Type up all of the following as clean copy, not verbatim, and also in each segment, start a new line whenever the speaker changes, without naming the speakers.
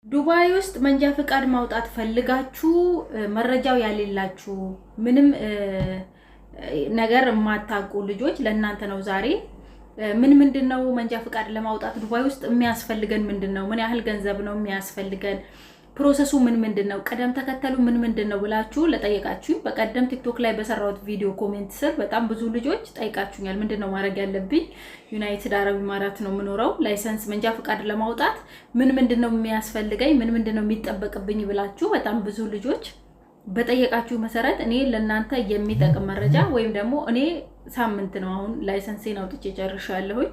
ዱባይ ውስጥ መንጃ ፍቃድ ማውጣት ፈልጋችሁ መረጃው ያሌላችሁ፣ ምንም ነገር የማታውቁ ልጆች ለእናንተ ነው ዛሬ። ምን ምንድን ነው መንጃ ፍቃድ ለማውጣት ዱባይ ውስጥ የሚያስፈልገን ምንድን ነው? ምን ያህል ገንዘብ ነው የሚያስፈልገን? Process ኡ ምን ምንድን ነው? ቅደም ተከተሉ ምን ምንድን ነው ብላችሁ ለጠየቃችሁኝ፣ በቀደም ቲክቶክ ላይ በሰራሁት ቪዲዮ comment ስር በጣም ብዙ ልጆች ጠይቃችሁኛል። ምንድን ነው ማድረግ ያለብኝ? ዩናይትድ አረብ ኢማራት ነው የምኖረው። License መንጃ ፍቃድ ለማውጣት ምን ምንድን ነው የሚያስፈልገኝ? ምን ምንድን ነው የሚጠበቅብኝ ብላችሁ በጣም ብዙ ልጆች በጠየቃችሁ መሰረት እኔ ለእናንተ የሚጠቅም መረጃ ወይም ደግሞ እኔ ሳምንት ነው አሁን license ኤን አውጥቼ ጨርሻለሁኝ።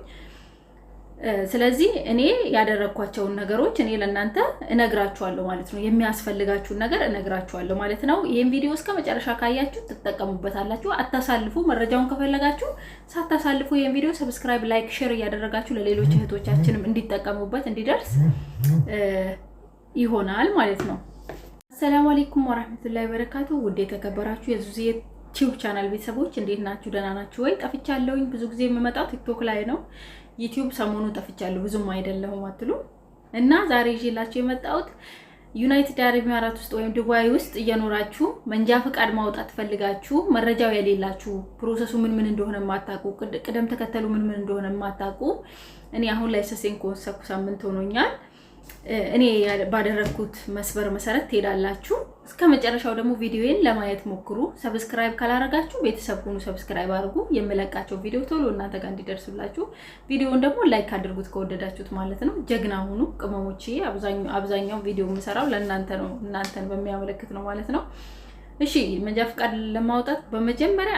ስለዚህ እኔ ያደረግኳቸውን ነገሮች እኔ ለእናንተ እነግራችኋለሁ ማለት ነው። የሚያስፈልጋችሁን ነገር እነግራችኋለሁ ማለት ነው። ይህን ቪዲዮ እስከ መጨረሻ ካያችሁ ትጠቀሙበታላችሁ። አታሳልፉ። መረጃውን ከፈለጋችሁ ሳታሳልፉ ይህን ቪዲዮ subscribe፣ like፣ share እያደረጋችሁ ለሌሎች እህቶቻችንም እንዲጠቀሙበት እንዲደርስ ይሆናል ማለት ነው። አሰላሙ አለይኩም ወራህመቱላሂ ወበረካቱ። ውድ የተከበራችሁ የዙዚ ቲዩብ ቻናል ቤተሰቦች እንዴት ናችሁ? ደህና ናችሁ ወይ? ጠፍቻለሁኝ። ብዙ ጊዜ የምመጣው ቲክቶክ ላይ ነው። ዩቲዩብ ሰሞኑ ጠፍቻለሁ፣ ብዙም አይደለሁም አትሉ እና ዛሬ ይዤላችሁ የመጣሁት ዩናይትድ አረብ ኢማራት ውስጥ ወይም ዱባይ ውስጥ እየኖራችሁ መንጃ ፈቃድ ማውጣት ፈልጋችሁ መረጃው የሌላችሁ፣ process ኡ ምን ምን እንደሆነ የማታውቁ፣ ቅደም ተከተሉ ምን ምን እንደሆነ የማታውቁ፣ እኔ አሁን license ኤን ከወሰድኩ ሳምንት ሆኖኛል። እኔ ባደረግኩት መስበር መሰረት ትሄዳላችሁ። እስከ መጨረሻው ደግሞ ቪዲዮዬን ለማየት ሞክሩ። Subscribe ካላረጋችሁ ቤተሰብ ሁኑ፣ subscribe አድርጉ። የምለቃቸው ቪዲዮ ቶሎ እናንተ ጋር እንዲደርስላችሁ ቪዲዮውን ደግሞ like አድርጉት ከወደዳችሁት ማለት ነው። ጀግና ሁኑ ቅመሞች። አብዛኛው ቪዲዮ የምሰራው ለእናንተ ነው፣ እናንተን በሚያመለክት ነው ማለት ነው። እሺ፣ መንጃ ፈቃድ ለማውጣት በመጀመሪያ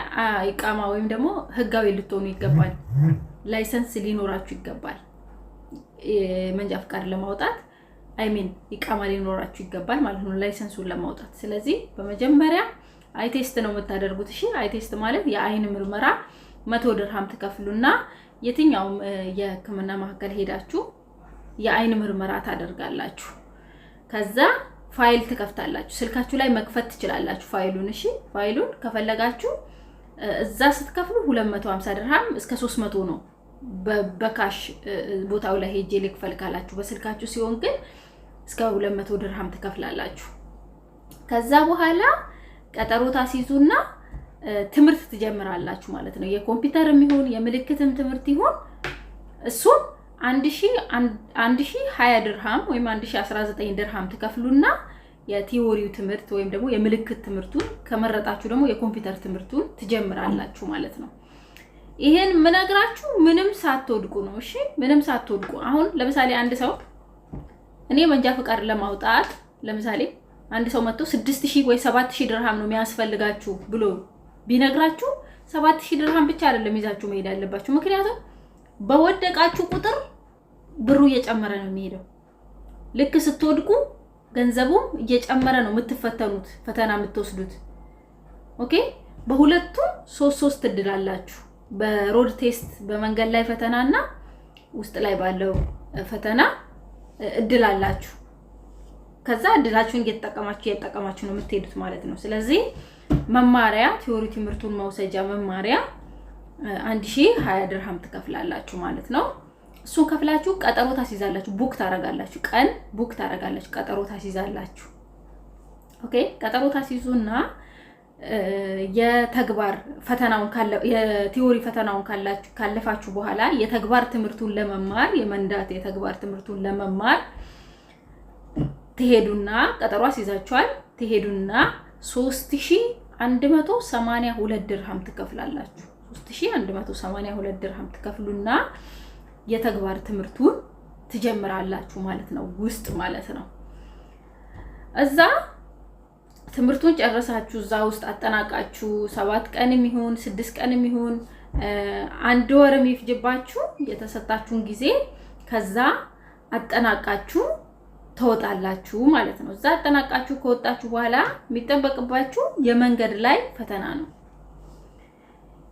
ኢቃማ ወይም ደግሞ ህጋዊ ልትሆኑ ይገባል። License ሊኖራችሁ ይገባል። መንጃ ፈቃድ ለማውጣት I mean ኢቃማ ሊኖራችሁ ይገባል ማለት ነው፣ license ኡን ለማውጣት። ስለዚህ በመጀመሪያ eye test ነው የምታደርጉት። እሺ፣ eye test ማለት የአይን ምርመራ 100 ድርሃም ትከፍሉና የትኛውም የሕክምና ማዕከል ሄዳችሁ የአይን ምርመራ ታደርጋላችሁ። ከዛ ፋይል ትከፍታላችሁ። ስልካችሁ ላይ መክፈት ትችላላችሁ ፋይሉን። እሺ፣ ፋይሉን ከፈለጋችሁ እዛ ስትከፍሉ 250 ድርሃም እስከ 300 ነው በ cash ቦታው ላይ ሄጄ ልክፈል ካላችሁ። በስልካችሁ ሲሆን ግን እስከ 200 ድርሃም ትከፍላላችሁ። ከዛ በኋላ ቀጠሮ ታስይዙና ትምህርት ትጀምራላችሁ ማለት ነው። የኮምፒውተርም ይሁን የምልክትም ትምህርት ይሁን እሱን 1020 ድርሃም ወይም 1019 ድርሃም ትከፍሉና የ theory ው ትምህርት ወይም ደግሞ የምልክት ትምህርቱን ከመረጣችሁ ደግሞ የኮምፒውተር ትምህርቱን ትጀምራላችሁ ማለት ነው። ይሄን ምነግራችሁ ምንም ሳትወድቁ ነው። እሺ፣ ምንም ሳትወድቁ። አሁን ለምሳሌ አንድ ሰው እኔ መንጃ ፈቃድ ለማውጣት ለምሳሌ አንድ ሰው መጥቶ 6000 ወይ 7000 ድርሃም ነው የሚያስፈልጋችሁ ብሎ ቢነግራችሁ 7000 ድርሃም ብቻ አይደለም ይዛችሁ መሄድ ያለባችሁ። ምክንያቱም በወደቃችሁ ቁጥር ብሩ እየጨመረ ነው የሚሄደው። ልክ ስትወድቁ ገንዘቡም እየጨመረ ነው የምትፈተኑት፣ ፈተና የምትወስዱት። Okay፣ በሁለቱም ሶስት ሶስት እድል አላችሁ። በ road test በመንገድ ላይ ፈተና እና ውስጥ ላይ ባለው ፈተና እድል አላችሁ። ከዛ እድላችሁን እየተጠቀማችሁ እየተጠቀማችሁ ነው የምትሄዱት ማለት ነው። ስለዚህ መማሪያ theory ትምህርቱን መውሰጃ መማሪያ 1020 ድርሃም ትከፍላላችሁ ማለት ነው። እሱን ከፍላችሁ ቀጠሮ ታስይዛላችሁ፣ book ታረጋላችሁ፣ ቀን book ታረጋላችሁ፣ ቀጠሮ ታስይዛላችሁ። Okay፣ ቀጠሮ ታስይዙና የተግባር ፈተናውን የ theory ፈተናውን ካለፋችሁ በኋላ የተግባር ትምህርቱን ለመማር፣ የመንዳት የተግባር ትምህርቱን ለመማር ትሄዱና ቀጠሮ አስይዛችኋል። ትሄዱና 3182 ድርሃም ትከፍላላችሁ። 3182 ድርሃም ትከፍሉና የተግባር ትምህርቱን ትጀምራላችሁ ማለት ነው፣ ውስጥ ማለት ነው። እዛ ትምህርቱን ጨረሳችሁ፣ እዛ ውስጥ አጠናቃችሁ 7 ቀንም ይሁን 6 ቀንም ይሁን አንድ ወርም ይፍጅባችሁ የተሰጣችሁን ጊዜ ከዛ አጠናቃችሁ ትወጣላችሁ ማለት ነው። እዛ አጠናቃችሁ ከወጣችሁ በኋላ የሚጠበቅባችሁ የመንገድ ላይ ፈተና ነው።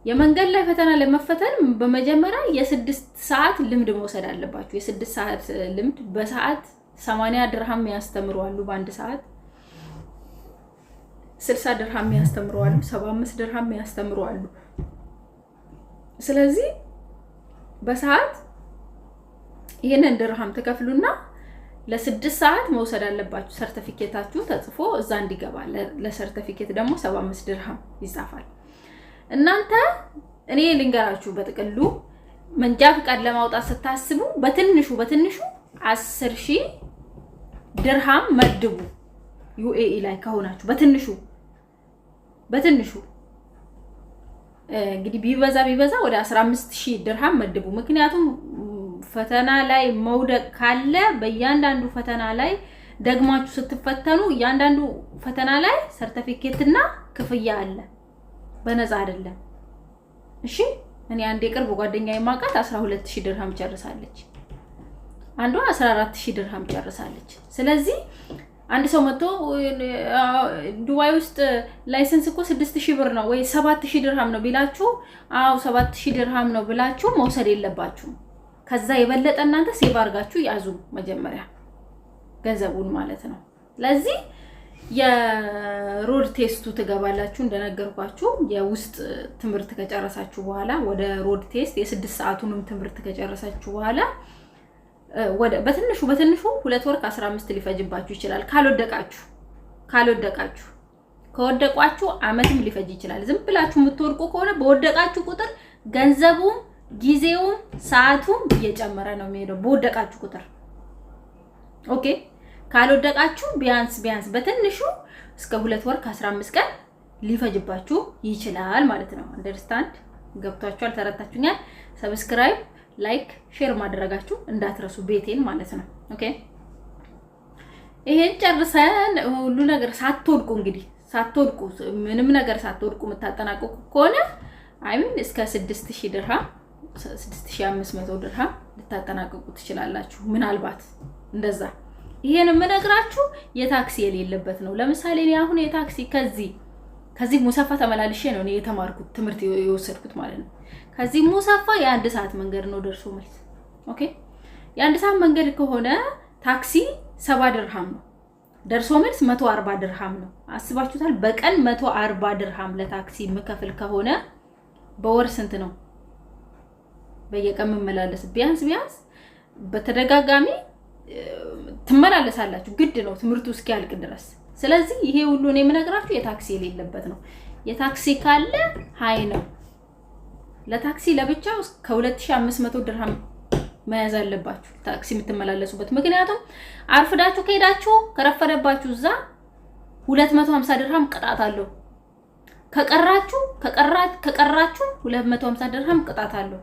የመንገድ ላይ ፈተና ለመፈተን በመጀመሪያ የ6 ሰዓት ልምድ መውሰድ አለባችሁ። የ6 ሰዓት ልምድ በሰዓት 80 ድርሃም ያስተምሩ አሉ። በአንድ ሰዓት 60 ድርሃም ያስተምሩ አሉ። 75 ድርሃም ያስተምሩ አሉ። ስለዚህ በሰዓት ይህንን ድርሃም ትከፍሉና ለ6 ሰዓት መውሰድ አለባችሁ። ሰርተፊኬታችሁ ተጽፎ እዛ እንዲገባ ለሰርተፊኬት ደግሞ 75 ድርሃም ይጻፋል። እናንተ እኔ ልንገራችሁ፣ በጥቅሉ መንጃ ፍቃድ ለማውጣት ስታስቡ በትንሹ በትንሹ 10,000 ድርሃም መድቡ። UAE ላይ ከሆናችሁ በትንሹ በትንሹ እንግዲህ ቢበዛ ቢበዛ ወደ 15,000 ድርሃም መድቡ። ምክንያቱም ፈተና ላይ መውደቅ ካለ በእያንዳንዱ ፈተና ላይ ደግማችሁ ስትፈተኑ እያንዳንዱ ፈተና ላይ ሰርተፊኬትና ክፍያ አለ፣ በነፃ አይደለም። እሺ፣ እኔ አንድ የቅርብ ጓደኛ የማውቃት 12,000 ድርሃም ጨርሳለች። አንዷ 14,000 ድርሃም ጨርሳለች። ስለዚህ አንድ ሰው መጥቶ ዱባይ ውስጥ license እኮ 6,000 ብር ነው ወይ 7,000 ድርሃም ነው ቢላችሁ፣ አዎ 7,000 ድርሃም ነው ብላችሁ መውሰድ የለባችሁም። ከዛ የበለጠ እናንተ save አድርጋችሁ ያዙ መጀመሪያ ገንዘቡን ማለት ነው። ስለዚህ የ road test ኡ ትገባላችሁ። እንደነገርኳችሁ የውስጥ ትምህርት ከጨረሳችሁ በኋላ ወደ road test የ6 ሰዓቱንም ትምህርት ከጨረሳችሁ በኋላ ወደ በትንሹ በትንሹ 2 ወር ከ15 ሊፈጅባችሁ ይችላል። ካልወደቃችሁ። ከወደቋችሁ አመትም ሊፈጅ ይችላል። ዝም ብላችሁ የምትወድቁ ከሆነ በወደቃችሁ ቁጥር ገንዘቡም ጊዜውም ሰዓቱም እየጨመረ ነው የሚሄደው በወደቃችሁ ቁጥር። Okay፣ ካልወደቃችሁ ቢያንስ ቢያንስ በትንሹ እስከ 2 ወር ከ15 ቀን ሊፈጅባችሁ ይችላል ማለት ነው። Understand ገብቷችኋል? ተረድታችሁኛል? Subscribe፣ like፣ share ማድረጋችሁ እንዳትረሱ ቤቴን ማለት ነው። Okay፣ ይሄን ጨርሰን ሁሉ ነገር ሳትወድቁ፣ እንግዲህ ሳትወድቁ፣ ምንም ነገር ሳትወድቁ የምታጠናቅቁ ከሆነ I mean እስከ 6000 ድርሃም፣ 6500 ድርሃም ልታጠናቅቁ ትችላላችሁ። ምናልባት እንደዛ። ይሄን የምነግራችሁ የታክሲ የሌለበት ነው። ለምሳሌ እኔ አሁን የታክሲ ከዚህ ሙሰፋ ተመላልሼ ነው እኔ የተማርኩት፣ ትምህርት የወሰድኩት ማለት ነው። ከዚህ ሙሰፋ የአንድ ሰዓት መንገድ ነው ደርሶ መልስ። Okay፣ የአንድ ሰዓት መንገድ ከሆነ ታክሲ 70 ድርሃም ነው። ደርሶ መልስ 140 ድርሃም ነው። አስባችሁታል? በቀን 140 ድርሃም ለታክሲ የምከፍል ከሆነ በወር ስንት ነው? በየቀን የምመላለስ ቢያንስ ቢያንስ በተደጋጋሚ ትመላለሳላችሁ፣ ግድ ነው ትምህርቱ እስኪያልቅ ድረስ። ስለዚህ ይሄ ሁሉ እኔ የምነግራችሁ የታክሲ የሌለበት ነው። የታክሲ ካለ high ነው። ለታክሲ ለብቻው ከ2500 ድርሃም መያዝ አለባችሁ ታክሲ የምትመላለሱበት። ምክንያቱም አርፍዳችሁ ከሄዳችሁ፣ ከረፈደባችሁ እዛ 250 ድርሃም ቅጣት አለው። ከቀራችሁ 250 ድርሃም ቅጣት አለው።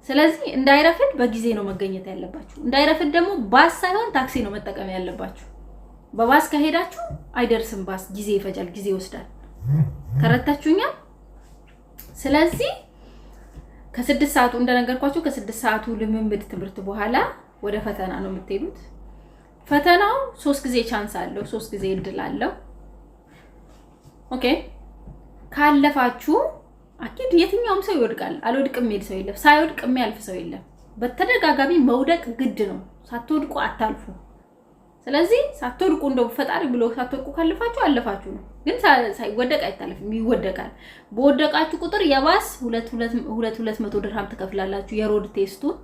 ስለዚህ እንዳይረፍድ በጊዜ ነው መገኘት ያለባችሁ። እንዳይረፍድ ደግሞ ባስ ሳይሆን ታክሲ ነው መጠቀም ያለባችሁ። በባስ ከሄዳችሁ አይደርስም። ባስ ጊዜ ይፈጃል፣ ጊዜ ይወስዳል። ተረድታችሁኛል? ስለዚህ ከ6 ሰዓቱ እንደነገርኳችሁ ከ6 ሰዓቱ ልምምድ ትምህርት በኋላ ወደ ፈተና ነው የምትሄዱት። ፈተናው ሶስት ጊዜ chance አለው፣ ሶስት ጊዜ እድል አለው። Okay፣ ካለፋችሁ أكيد የትኛውም ሰው ይወድቃል። አልወድቅም የሚል ሰው የለም። ሳይወድቅ የሚያልፍ ሰው የለም። በተደጋጋሚ መውደቅ ግድ ነው። ሳትወድቁ አታልፉ። ስለዚህ ሳትወድቁ፣ እንደው ፈጣሪ ብሎ ሳትወድቁ ካለፋችሁ አለፋችሁ ነው። ግን ሳይወደቅ አይታለፍም፣ ይወደቃል። በወደቃችሁ ቁጥር የባስ ሁለት ሁለት መቶ ድርሃም ትከፍላላችሁ። የ road test ኡን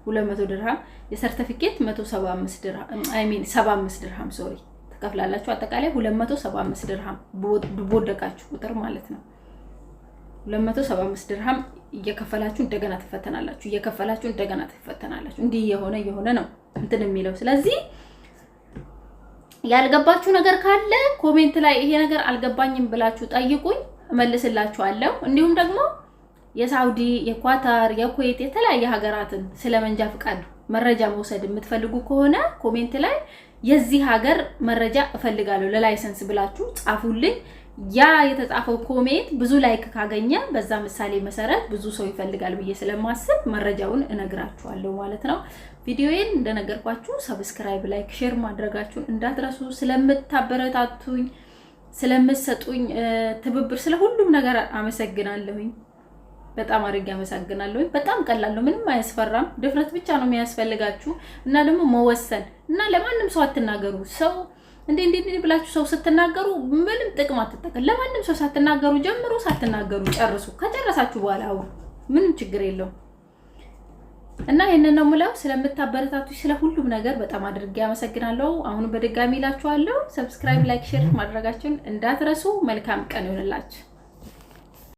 200 ድርሃም፣ የሰርተፊኬት 175 ድርሃም፣ I mean 75 ድርሃም sorry ትከፍላላችሁ። አጠቃላይ 275 ድርሃም በወደቃችሁ ቁጥር ማለት ነው። 275 ድርሃም እየከፈላችሁ እንደገና ትፈተናላችሁ፣ እየከፈላችሁ እንደገና ትፈተናላችሁ። እንዲህ እየሆነ እየሆነ ነው እንትን የሚለው። ስለዚህ ያልገባችሁ ነገር ካለ comment ላይ ይሄ ነገር አልገባኝም ብላችሁ ጠይቁኝ፣ እመልስላችኋለሁ። እንዲሁም ደግሞ የሳውዲ፣ የኳታር፣ የኩዌት የተለያየ ሀገራትን ስለ መንጃ ፍቃድ መረጃ መውሰድ የምትፈልጉ ከሆነ comment ላይ የዚህ ሀገር መረጃ እፈልጋለሁ ለ license ብላችሁ ጻፉልኝ። ያ የተጻፈው comment ብዙ like ካገኘ በዛ ምሳሌ መሰረት ብዙ ሰው ይፈልጋል ብዬ ስለማስብ መረጃውን እነግራችኋለሁ ማለት ነው። ቪዲዮዬን እንደነገርኳችሁ subscribe፣ like፣ share ማድረጋችሁን እንዳትረሱ። ስለምታበረታቱኝ፣ ስለምትሰጡኝ ትብብር፣ ስለ ሁሉም ነገር አመሰግናለሁኝ። በጣም አድርጌ አመሰግናለሁኝ። በጣም ቀላል ነው፣ ምንም አያስፈራም። ድፍረት ብቻ ነው የሚያስፈልጋችሁ እና ደግሞ መወሰን እና ለማንም ሰው አትናገሩ። ሰው እንዴ እንዴ ብላችሁ ሰው ስትናገሩ ምንም ጥቅም አትጠቀም። ለማንም ሰው ሳትናገሩ ጀምሩ፣ ሳትናገሩ ጨርሱ። ከጨረሳችሁ በኋላ አውሩ፣ ምንም ችግር የለውም። እና ይህንን ነው የምለው። ስለምታበረታቱ ስለ ሁሉም ነገር በጣም አድርጌ አመሰግናለሁ። አሁንም በድጋሚ እላችኋለሁ፣ subscribe፣ like፣ share ማድረጋችሁን እንዳትረሱ። መልካም ቀን ይሆንላችሁ።